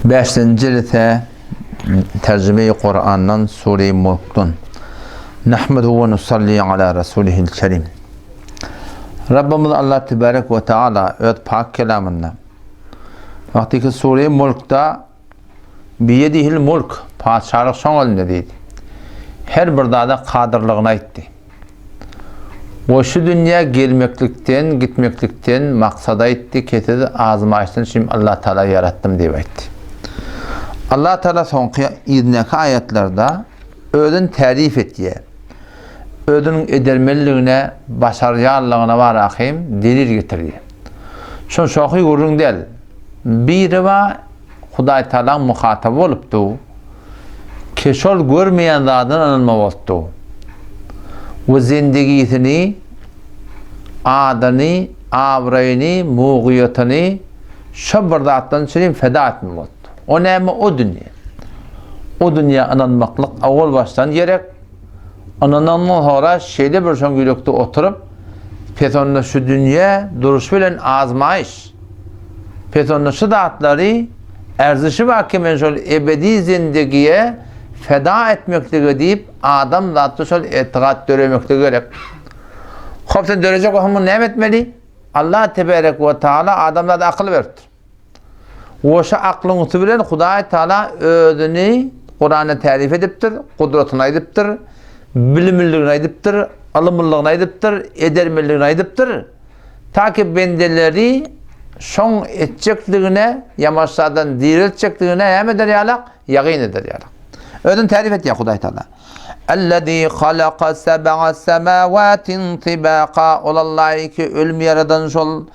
Bäşinji jelse terjime-i Kurandan Sure-i Mulkdan. Nahmeduhu we nusalli ala rasulihil kerim. Rabbimiz Allah tebarek we taala öz pak kelamynda wagtyky Sure-i Mulkda Biýedihil mulk, patyşalyk şoň elinde diýdi. Her bir zada kadyrlygyny aýtdy. We şu dünýä gelmeklikden, gitmeklikden maksady aýtdy, kesiz azmaýyşdan üçin Allah Taala ýaratdym diýip aýtdy. Allah Taala soňky yzyndaky aýatlarda özüni täryf etýär. Özüniň edermenligine, başarýanlygyna barahym delil getirýär. Şol şohy gürrüň däl. Biri bar Hudaý Tagalaň muhataby bolupdy, ki şol görmeýän zadyna ynanma bolupdy. We zendigisini, adyny, abraýyny, mugyýatyny şo bir zatdan üçin feda etme bolupdy. O näme? O dünýe. O dünýä ynanmaklyk owal başdan gerek. Ynanandan soňra şeýle bir şoň ýürekde oturyp, pes onda şu dünýe duruşy bilen azmaýyş. Pes onda şu zatlary erzişi bar ki men şol ebedi zindigiye feda etmeklige diýip adam zatda şol etigat döremekligi gerek. Hop sen dörejek bolsaň muny näme etmeli? Allah teberek we taala adamzada akyl beripdir. We şu aklyň üsti bilen Hudaý Taala özüni Kuranda täryf edipdir, gudratyny aýdypdyr, bilimliligini aýdypdyr, ylymlylygyny aýdypdyr, edermenligini aýdypdyr. Ta ki bendeleri şoň etjekligine, ýamaşsadan direltjekligine näme eder ýalak? Ýagyn eder ýalak. Özüni täryf etýär Hudaý Taala. Ellezî halaka seb'a semâwâtin tibâka. Ol Allahy ki ölüm ýaradan şol,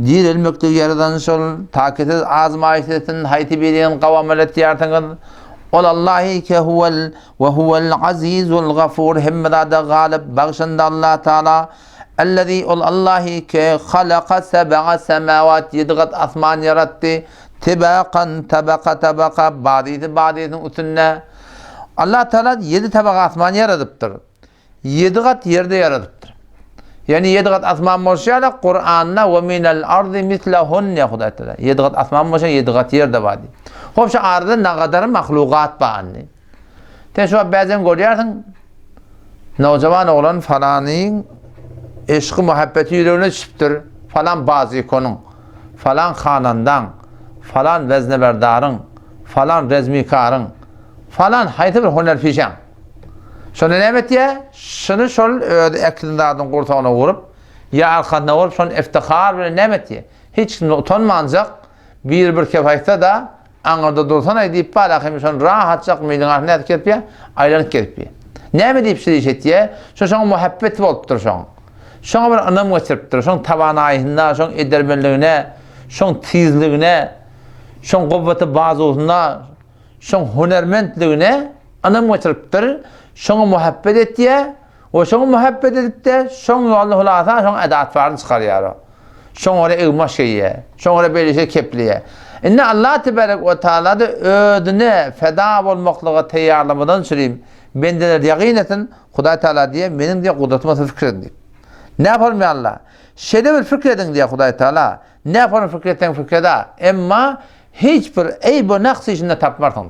direlmekligi ýaradan şol, ta ki siz azmaýyş etsin, haýsy birini gawamyl etýärsiňiz? Ol Allahy ki huwel we huwel azizul gafur hemme zada galyp, bagşynda Allah Taala. Ellezî, ol Allahy ki, halaka seb'a semawat, ýedi gat asman ýaratdy, tibakan, tabaka-tabaka, bazysy bazysynyň üstünde. Allah Tagala ýedi tabaka asman ýaradypdyr. Ýedi gat ýer-de ýaradypdyr. Ýagny ýedi gat asman bolşy ýaly, Kuranda we minel ardy mislehun diýýär Hudaý Tagala. Ýedi gat asman bolşy ýaly, ýedi gat ýer-de bar diýip. Hop şu arada nagadar mahlugat bar indi. Sen şu wagt bäzen görýärsiň, nowjawan oglan falanyň eşki muhabbeti ýüregine düşüpdir, falan bazikonyň, falan hanandaň, falan wezneberdaryň, falan rezmikaryň, falan haýsy bir hünerpişäň. Şonda näme etýär? Şuny şol öz äkiden zadyny gursagyna urup, ýa arkasyna urup, şony iftihar bilen näme etýär? Hiç kimden utanmanjak, biri bir kep aýtsa-da, Aňyrda dursanaý diýip bar ahym şony rahatjak miniň arasynda nädip gezip ýa? Aýlanyp gezip ýa. Näme diýip şeýle iş etýä? Şo şoňa muhabbeti bolupdyr şoň. Şoňa bir ynam geçiripdir. Şoň tawanaýysyna, şoň edermenligine, şoň tizligine, şoň gowwaty bazusyna, şoň hünermentligine ynam geçiripdir. Şoňa muhabbet etýä. We şoňa muhabbet edip-de, şoň ýolunda hulasa şoň eda-atwaryny çykarýar o. Şoňa görä egin-baş geýýär. Şoňa görä beýle şey kepleýär. Indi Allah tebarek we taala-da özüne feda bolmaklyga taýýarlamadan çürim bendeler ýagyn etsin, Hudaý Taala diýýär, meniň diýýär gudratyma siz pikir ediň diýip. Näform ýa Allah? Şeýle bir pikir ediň diýýär Hudaý Taala. Näform pikir etseň pikir eda. Emma Hiç bir eýb we naks işinde tapmarsyň.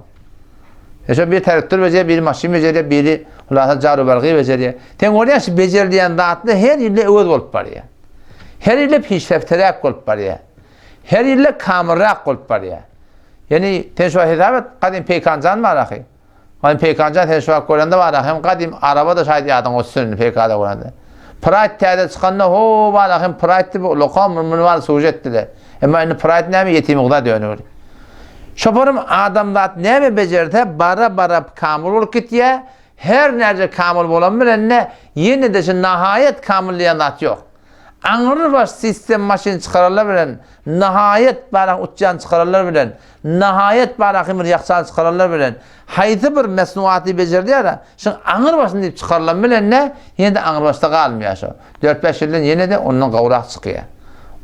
Şo biri traktor bejerýär, biri maşyn bejerýär, biri hulasa jaru-bargy bejerýär. Sen görýäň şu bejerilýän zatlar her ýylda öwez bolup barýar. Her ýylda pişrefteräk bolup barýar. Her ýylda kamylrak bolup barýar. Ýani sen şu hesap et, gadym Peýkanjan bar ahy. Gadym Peýkanjan sen şu wagt görende bar hem gadym araba da şaýt ýadyňa düşsün indi Peýkada görende. Praýd täze çykanda ho bar hem Praýd diýip lokam muny bar sujet etdiler. Emma indi Praýd näme ýetim gza dönüweri. Şoparym adamzat näme bejerse bara bara kamyl bolup gitýä, her näce kamyl bolan bilende ýene-de şu nahaýat kamyl diýen zat ýok. Aňrybaş sistem maşyn çykararlar bilen, nahaýat barak uçýan çykararlar bilen, nahaýat barak bir ýakçan çykararlar bilen, haýsy bir mesnuaty bejerdiýär-ä, şuň aňrybaşyny diýip çykarylan bilen-de, ýene-de aňrybaşda galmaýar şo. Dört-bäş ýyldan ýene-de ondan gowrak çykýar.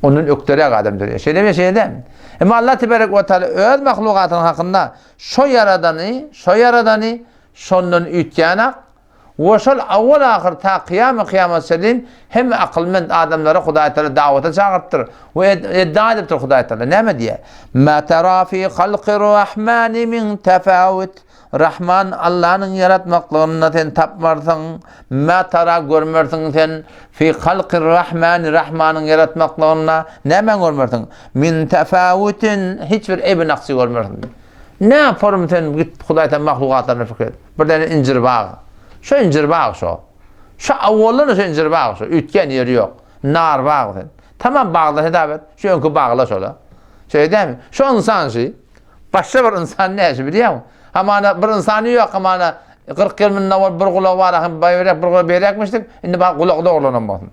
Ondan ökderäk adam dörýär. Şeýlemi, şeýle dälmi? Emma Allah tebarek we taala öz mahlugatynyň hakynda şo ýaradany, şo ýaradany şondan üýtgänak. We şol awwal-ahyr ta kyýamy-kyýamat çenli hemme akylmend adamlary Hudaý Tagala dawata çagyrypdyr we edda edipdir Hudaý Tagala näme diýýär? Ma tara fi halqir-rahmani min tefawut Rahman Allanyň ýaratmaklygynda sen tapmarsyň, ma tara görmersiň sen fi halqir-rahmani Rahmanyň ýaratmaklygynda nämäni görmersiň? Min tefawutin hiç bir eýbi-naksy görmersiň. Nä form sen git Hudaý Tagala mahlukatlaryna pikir et. Bir däne injir bag. Şo injir bag şo. Şo awwaldan şo injir bag şo. Üýtgän ýeri ýok. Nar bag sen. Tamam baglar hesap et. Şu öňki baglar şola. Şeýle dälmi? Şo ynsan şi. Başga bir ynsan näşi bilýäňmi? Hamana bir ynsany ýok, hamana 40 ýyl mundan owal bir gulagy bar, hem beýräk bir gulagy beýräkmişdik, indi bak gulagy dogrulanam bolsun.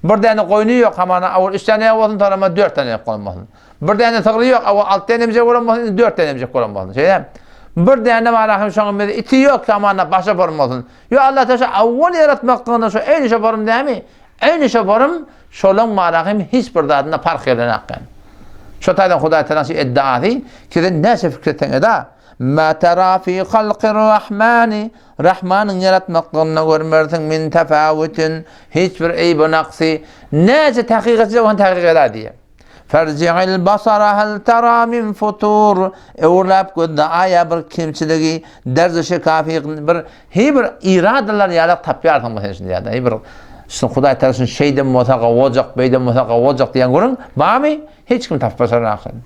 Bir däne goýny ýok, hamana awal 3 däne bolsun, sonra 4 däne bolan bolsun. Bir däne sygry ýok, awa alty däne emjek bolan bolsun, indi dört däne emjek bolan bolsun. Şeýle. Bir däne bar ahym şoňa mezi iti ýok, hamana başa form bolsun. Ýo Allah taşa awwal ýaratmaklygynda şo eýni şo form dämi? Eýni şo form şolaň bar ahym hiç bir zadynda parh gelenak ýani. Şo taýdan Hudaý Tagalaň şu eddaasy, ki sen näçe pikir etseň eda, Ma tara fi halqir rahmani, Rahmanyň ýaratmaklygynda görmersiň min tefawutin, hiç bir eýbi-naksy, näçe takyk etjek bolsaň takyk eda diýýär. Ferji'il basara hel tara min futur, Öwürläp gözde aýa bir kemçiligi, derdi şikafy bir heý bir iradalar ýalak tapýarsyňmy sen şunda ýa-da heý bir şuny Hudaý Tagala şuny şeýden bolsa gowy boljak, beýden bolsa gowy boljak diýen gürrüň barmy? Hiç kim tapyp başaranok şony.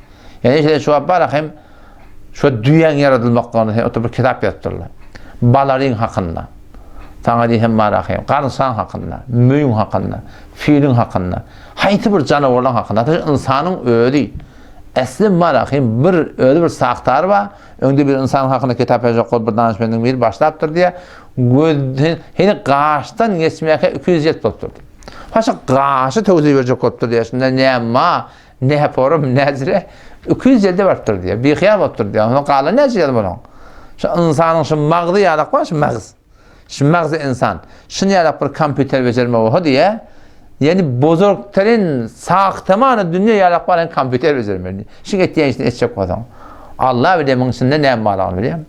Ýa şeýle şu wagt bar hem şu düýäň ýaradylmaklygyny sen oturyp bir kitap ýazypdyrlar. Balaryň hakynda. Saňa diýsem bar ahym, garynçaň hakynda, möýüň hakynda, filiň hakynda, haýsy bir janawarlaryň hakynda, hatda şu ynsanyň özi. Esli bar ahym, bir özi bir sahtary bar. Öňde bir ynsanyň hakynda kitap ýazjak bolup bir danyşmendiň biri başlapdyr diýýär. Gözden, heni gaşdan geçmäkä 200 ýet bolupdyr diýip. Haşa gaşy töwze berjek bolupdyr diýýär. Şunda näme, ne forum, näzire 200 ýelde barypdyr diýýär. Bihyal bolupdyr diýýär. Ondan galan näçe ýel bolan? Şu ynsanyň şu magzy ýalak bar, şu magz. Şu magzy ynsan. Şuny ýalak bir kompýuter bejerme bolsa diýýär. Ýani bozulykterin sahtamany dünýe ýalak bar, kompýuter bejermeli. Şu etýän işini etjek bolsaň. Allah bilýär muň içinde näme barlygyny bilýär.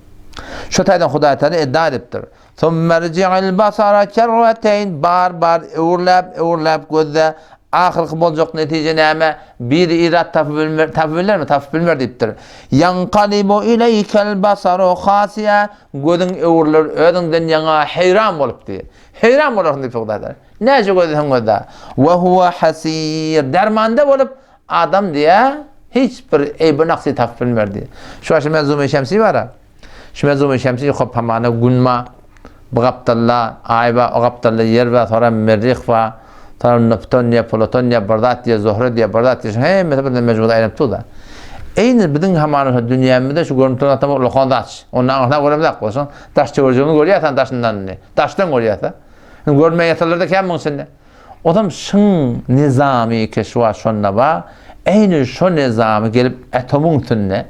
Şu taýdan Hudaý Taala edda edipdir. Summerji'il basara kerreteýn bar bar öwürläp öwürläp gözle ahyrky boljak netije näme biri irat tapyp bilmer tapyp bilermi tapyp bilmer diýipdir. Ýankalibu ileýkel basaru hasiýa gözüň öwrüler özüňden ýaňa heýran bolup diýip. Heýran bolarsyň diýip Hudaý Taala. Näçe gözleseň gözle. We huwa hasir dermanda bolup adam diýä hiç bir eýbi naksy tapyp bilmer diýip. Şu aşa menzume şemsi bara. Şu mezhuby şemsi hop hamana gün ba, bu gapdalda aý ba, o gapdalda ýer ba, soram Merrih ba, soram Neptun diýe, Pluton diýe, bir zat diýe, Zuhre diýe, bir zat diýe, şuň hemmesi birden mejmuda aýlanyp dur-da. Eýni biziň hamana şu dünýämizde şu görnüp duran zatlar ullakan zat. Ondan aňyrsyna göremzok. Bolsun, daş töweregimizi görýärsen daşyndan indi. Daşdan görýärse. Indi görünmeýän ýatarlar-da kän muň içinde. Ozam şyň nizamy keşwa şonda ba, eýni şo nizamy gelip atomyň üstünde,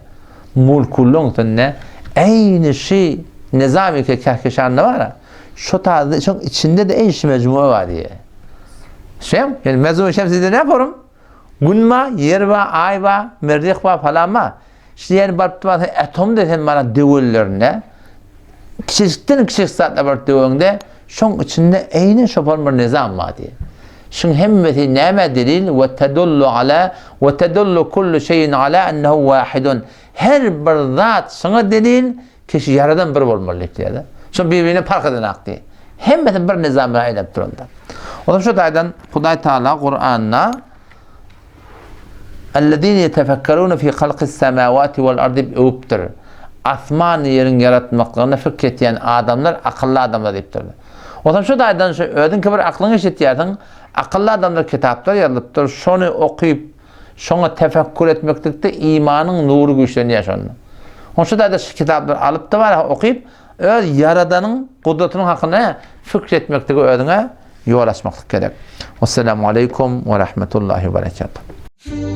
molekullaryň üstünde eýni şy nizamy ke kehkeşanda bar-a, şo tarzda şoň içinde-de eýni şy mejmua bar diýýär. Şem, ýani mejmua şem sizde näme forum? Gün ba, ýer ba, aý ba, merrih ba, falan ba. Şi ýeri baryp durarsyň atom desen mana döwellerinde kiçijikden kiçijik zatlar baryp döweňde şoň içinde eýni şopan bir nizam bar diýýär. Şuň hemmesi nämä delil we tedullu ala we tedullu kullu şeýin ala ennehu wahidun. Her bir zat şuňa delil ki şu ýaradan bir bolmaly diýip diýýär. Şoň bir-birine parh edenak diýýär. Hemmesi bir nizam bilen aýlanyp duranda. Olam şu taýdan Hudaý Taala Kuranda Ellezine ýetefekkerune fi halkis semawati wal ard diýip öwüpdir. Asman ýeriň ýaratmaklygyna pikir etýän adamlar akylly adamlar diýipdir. Onsoň şu taýdan şu özüňki bir aklyňy işletýärsiň, akylly adamlar kitaplar ýazylypdyr, şony okyp, şoňa tefekkür etmeklikde imanyň nury güýçlenýär şonda. Onsoň şu taýda şu kitaplary alyp-da bar okyp, öz Ýaradanyň gudratynyň hakynda pikir etmeklige özüňe ýol açmaklyk gerek. Wessalamu aleýkum we rahmetullahi we berekatuh.